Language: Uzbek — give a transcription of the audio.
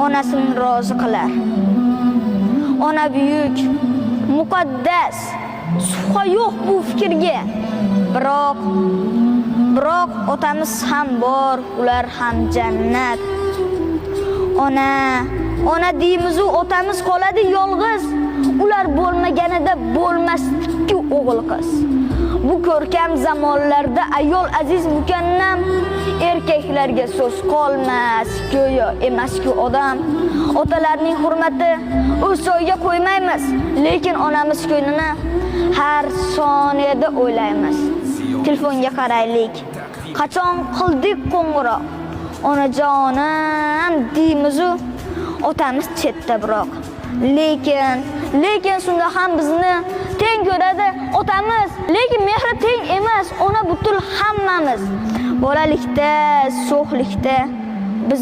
Onasini rozi qilar. Ona buyuk, muqaddas, shubha yo'q bu fikrga. Biroq otamiz ham bor, ular ham jannat. Ona, ona deymiz-u, otamiz qoladi yolg'iz. Ular bo'lmaganida bo'lmasdi-ku o'g'il qiz. Bu ko'rkam zamonlarda ayol aziz mukannam, erkaklarga so'z qolmas, go'yo emas-ku odam. Otalarning hurmati o'z joyiga qo'ymaymiz, lekin onamiz ko'nglini har soniyada o'ylaymiz. Telefonga qaraylik. Qachon qildik qo'ng'iroq? Onajonim deymiz-u, otamiz chetda biroq. Lekin shunda ham bizni teng ko'radi otamiz, lekin mehri teng emas, ona butun hammamiz. Bolalikda, sho'xlikda biz